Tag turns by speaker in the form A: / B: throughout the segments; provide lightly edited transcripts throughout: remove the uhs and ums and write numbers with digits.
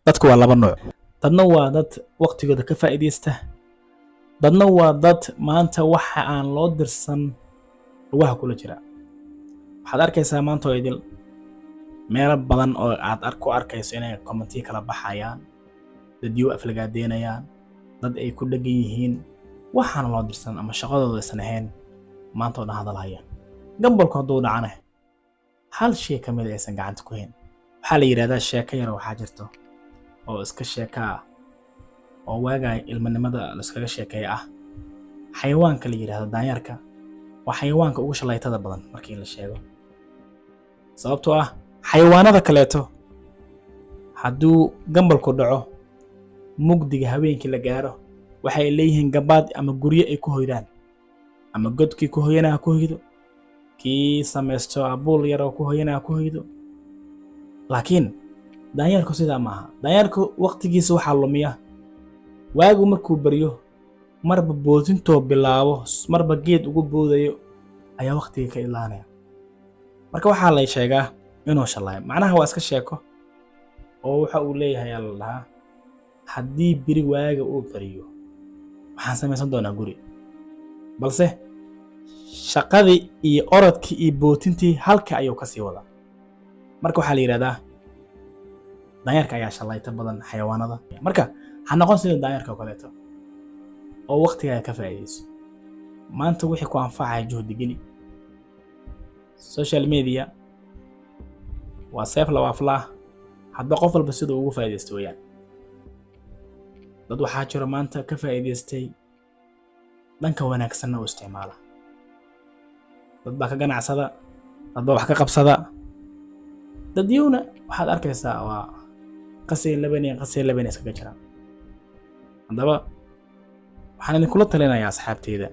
A: Dadku waa laba nooc: dadna waa dad waqtigooda ka faa'iidaysta, dadna waa dad maanta waxa aan loo dirsan lugaha kula jira. Waxaad arkaysaa maanta oo idil meelo badan oo aad ku arkayso inay commentiyo kala baxayaan, dadyo aflagaadeynayaan, dad ay ku dhegan yihiin waxaana loo dirsan ama shaqadooda aysan ahayn, maanta oo dhan hadalhayaan. Gambalku hadduu dhacana, hal shay ka mid a aysan gacanta ku hayn. Waxaa la yidhahdaa sheeko yar waxaa jirto oo iska sheeka ah oo waagaa ilmanimada laiskaga sheekeeya ah. Xayawaanka la yidhahdo daanyeerka waa xayawaanka ugu shalaytada badan markii la sheego, sababtoo ah xayawaanada kaleeto hadduu gambalku dhaco, mugdiga habeenkii la gaaro, waxay leeyihiin gabaad ama guryo ay ku hoydaan, ama godkii ku hoyana ha ku hoydo, kii samaysto abuul yar oo ku hoyana ha ku hoydo. Laakiin daanyeerku sidaa maaha. Daanyeerku waqtigiisa waxaa lumiya waagu markuu baryo, marba boodintoo bilaabo, marba geed ugu boodayo ayaa waqtiga ka ilaanaya. Marka waxaa lay sheegaa inuu shallaayo. Macnaha waa iska sheeko oo waxa uu leeyahay ayaa la dhahaa, haddii beri waaga uu bariyo, waxaan samaysan doonaa guri. Balse shaqadii iyo orodkii iyo bootintii halka ayuu ka sii wadaa. Marka waxaa la yidhahdaa daanyeerka ayaa shallayta badan xayawaanada. Marka ha noqon sida daanyeerka oo kaleeto oo waqtigaaga ka faa'iidayso. Maanta wixii ku anfacaya juhdi geli. Social media waa seef laba afla ah, hadba qof walba siduu ugu faa'iidaysto weeyaan. Dad waxaa jiro maanta ka faa'iidaystay, dhanka wanaagsanna u isticmaala. Dad baa ka ganacsada, dad baa wax ka qabsada, dadyowna waxaad arkaysaa waa qasay labanaya, qasay labanaya iskaga jiraan. Haddaba waxaan idinkula talinayaa, asxaabteyda,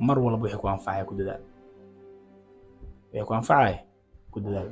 A: mar walba wixii ku anfacaya ku dadaal, wixii ku anfacaya ku dadaal,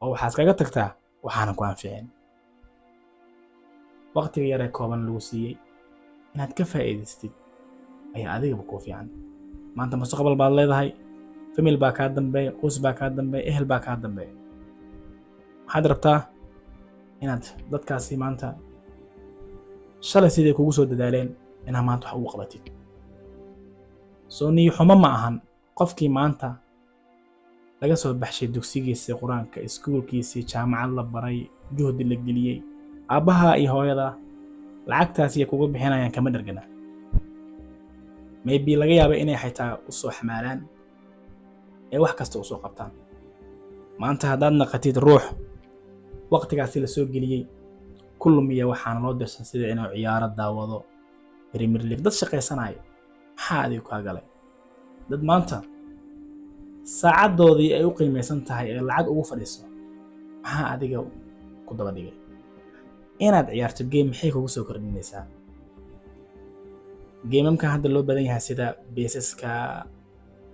A: oo waxaad iskaga tagtaa waxaanan ku anficin. Waqtiga yaree kooban lagu siiyey inaad ka faa'iidaystid ayaa adigaba kuu fiican. Maanta mustaqbal baad leedahay, family baa kaa dambeeya, qoys baa kaa dambeeya, ehel baa kaa dambeeya. Waxaad rabtaa inaad dadkaasi maanta shalay siday kugu soo dadaaleen inaad maanta wax ugu qabatid. Soo niyo xumo ma ahan qofkii maanta laga soo baxshay dugsigiisii Qur-aanka, iskuulkiisii, jaamacad la baray, juhdi la geliyey, aabbaha iyo hooyada lacagtaasi ay kugu bixinayaan kama dhargana. Maybe laga yaaba inay xitaa usoo xamaalaan ee wax kasta usoo qabtaan. Maanta haddaad naqatid ruux waqtigaasi la soo geliyey ku lumiya waxaana loo dirsan, sida inuu ciyaaro daawado, Premier League, dad shaqaysanayo, maxaa adiga kaa galay? Dad maanta saacadoodii ay u qiimaysan tahay ee lacag ugu fadhiso, maxaa adiga ku daba dhigay inaad ciyaarto game? Maxay kugu soo kordhinaysaa gamemkan hadda loo badan yahay, sida PES-ka,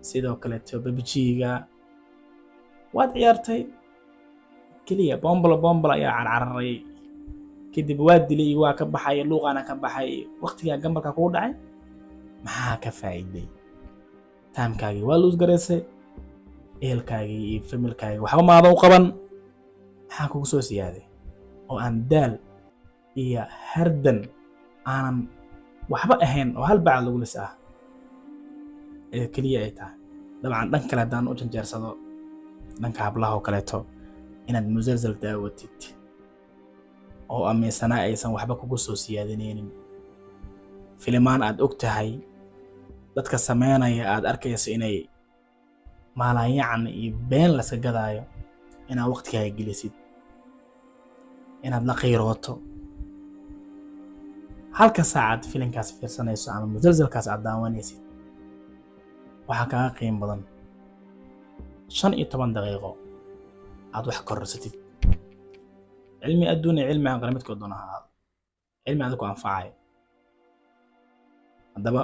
A: sidoo kaleeto PUBG-ga? Waad ciyaartay keliya, bombalo bombalo ayaa carcararay, kadib waa dilay, waa ka baxay, luuqaana ka baxay, waqtigaa gambalka kugu dhacay. Maxaa ka faa'iiday? Timekaagii waa lose garaysay, ehelkaagii iyo familkaagii waxba maadan u qaban. Maxaa kugu soo siyaaday oo aan daal iyo hardan aanan waxba ahayn oo hal bacad lagu lis ah ee keliya ay tahay? Dabcan dhan kale haddaan u janjeersado, dhanka hablaha oo kaleeto, inaad musalsal daawatid oo aaminsanaa aysan waxba kugu soo siyaadinaynin, filimaan aad og tahay dadka sameynaya, aad arkayso inay maalanyacan iyo been laska gadaayo, inaad waqtigaaga gelisid, inaad la qiirooto halka saacad filimkaas fiirsanayso ama musalsalkaas aad daawanaysid, waxaa kaaga qiim badan 15 daqiiqo aad wax kororsatid, cilmi adduun iyo cilmi aakhira midkood doona ha ahaado, cilmi adiga ku anfacayo. Haddaba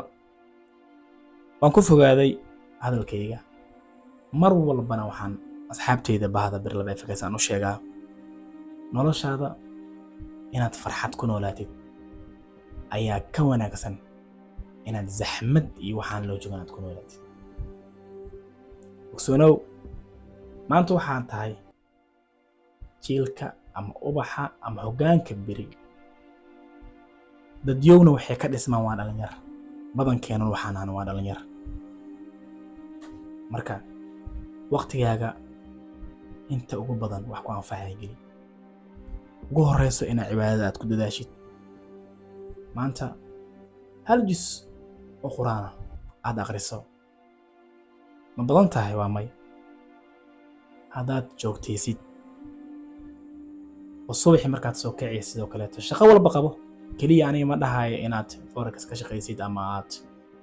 A: waan ku fogaaday hadalkayga. Mar walbana waxaan asxaabteyda bahda Birlab FX aan u sheegaa, noloshaada inaad farxad ku noolaatid ayaa ka wanaagsan inaad zaxmad iyo waxaan loo joogan aad ku noolaatid. Ogsoonow, maanta waxaan tahay jiilka Ama ubaxa ama hoggaanka beri. Dadyowna waxay ka dhismaan waa dhalinyar. Badankeena waxaan ahan waa dhalinyar. Marka waqtigaaga inta ugu badan wax ku anfacaya geli. Ugu horeyso inaad cibaadada aad ku dadaashid. Maanta hal jus oo Qur'aan ah aad akhriso. Ma badan tahay? Waa may. Haddaad joogtaysid oo subaxii markaad soo kacaysid, sidoo kaleeto shaqo walba qabo. Keliya aniga ma dhahayo inaad forex ka shaqaysid ama aad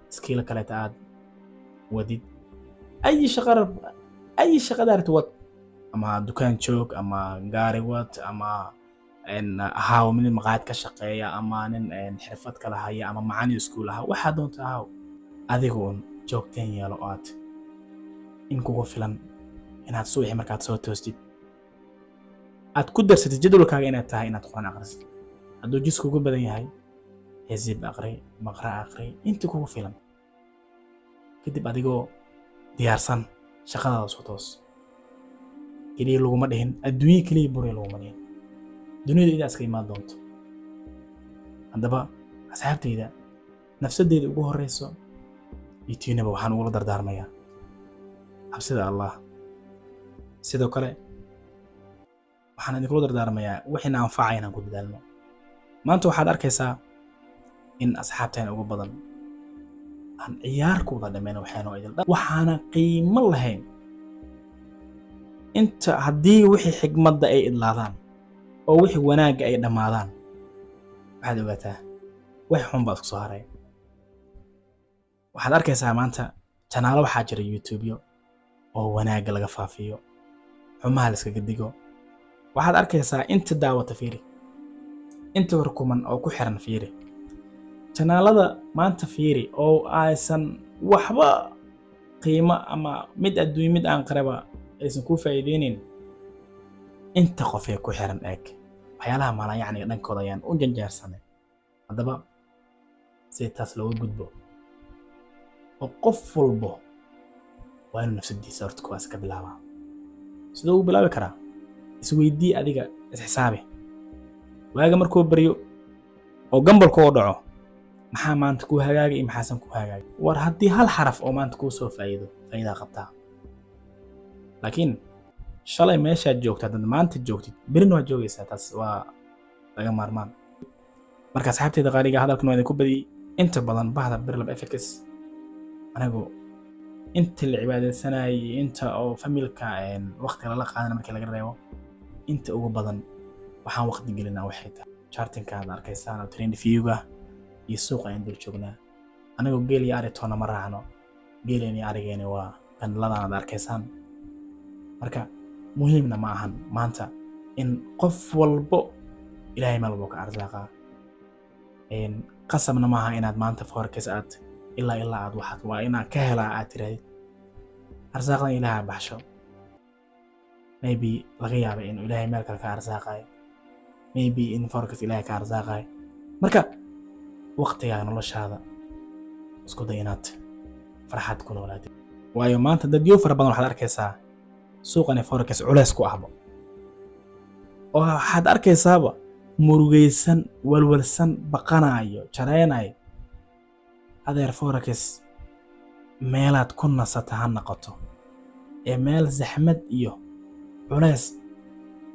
A: skill kaleeto aad wadid. Ay shaqo, ay shaqada rabtid wad, ama dukaan joog, ama gaari wad, ama ahaaw nin maqaayad ka shaqeeya, ama nin xirfad kala haya, ama macalin iskuul ahaa, waxaa doonta ahaaw. Adiga uun joogteen yeelo oo aad in kugu filan inaad subaxii markaad soo toostid aad ku darsatid jadwalkaaga inaad tahay inaad Qur'aan akhrisid. Hadduu jis kugu badan yahay, xisib aqri, maqra aqri, inta kugu filan. Kadib adigoo diyaarsan shaqadaada soo toos. Keliya laguma dhihin adduunye, keliya buri laguma dhihin, dunida idaa iska imaan doonto. Haddaba asxaabtayda, nafsadeyda ugu horeyso iyo tiinaba, waxaan ugula dardaarmayaa cabsida Allah. Sidoo kale waxaan idinkula dardaarmayaa wixiina anfacaya inaan ku dadaalno. Maanta waxaad arkaysaa in asxaabteen ugu badan aan ciyaar ku wada dhameyn waxaanoo idil, waxaana qiimo lahayn. Inta haddii wixii xigmadda ay idlaadaan oo wixii wanaagga ay dhammaadaan, waxaad ogaataa wax xun baa isku soo haray. Waxaad arkaysaa maanta channelo waxaa jira YouTubeyo oo wanaagga laga faafiyo, xumaha la iskaga digo. Waxaad arkaysaa inta daawata fiiri, inta warkuman oo ku xiran fiiri. Channelada maanta fiiri oo aysan waxba qiimo ama mid adduunyo mid aan qaraba aysan kuu faa'iideynin, inta qof ee ku xiran eeg. Waxyaalaha maalayacniga dhankooda ayaan u janjeersanay. Haddaba si taas looga gudbo oo qof walbo waa inuu nafsadiisa horta kuwaas ka bilaabaa. Sidoo ugu bilaabi karaa? Isweydii, adiga isxisaabi. Waaga markuu baryo oo gambalku oo dhaco, maxaa maanta kuu hagaagay iyo maxaasan kuu hagaagay? War haddii hal xaraf oo maanta kuu soo faa'iido, faa'iidaa qabtaa. Laakiin shalay meeshaad joogta haddaad maanta joogtid, berina waad joogaysaa. Taas waa laga maarmaan. Marka asxaabteyda qaaliga, hadalkan waa idinku badiyey. Inta badan bahda Birlab FX, anigu inta la cibaadaysanayay, inta oo familka waqti lala qaadana markii laga reebo, inta ugu badan waxaan waqti gelinaa waxay tahay chartingka aad arkaysaan oo TradingViewga iyo suuqa ayaan dul joognaa. Anigoo geel iyo ari toona ma raacno. Geeleen iyo arigeeni waa candleladaan aad arkaysaan. Marka muhiimna ma ahan maanta in qof walbo Ilaahay meel walbo ka arsaaqaa. Qasabna maaha inaad maanta forex aad ilaa aad waxaad waa inaan ka helaa aad tirahdid. Arsaaqdan Ilaaha baxsho. Maybe laga yaaba inuu Ilaahay meel kale ka arsaaqayo, maybe in forex Ilaahay ka arsaaqayo. Marka waqtigaaga, noloshaada isku day inaad farxad ku noolaatid, waayo maanta dadyo fara badan waxaad arkaysaa suuqani forex culeys ku ahba, oo waxaad arkaysaaba murugaysan, walwalsan, baqanayo, jareynayo. Adeer, forex meelaad ku nasata ha noqoto ee meel zaxmad iyo culays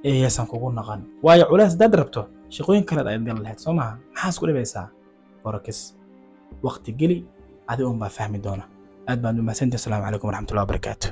A: ee yaysan kugu noqon. Waayo culays haddaad rabto, shaqooyin kaleed ayaad gali lahayd, soo maaha? Maxaa isku dhibaysaa forex? Waqti geli, adi un baa fahmi doona. Aad baan u mahadsantahay. Asalaamu calaykum waraxmatullahi wabarakaatu.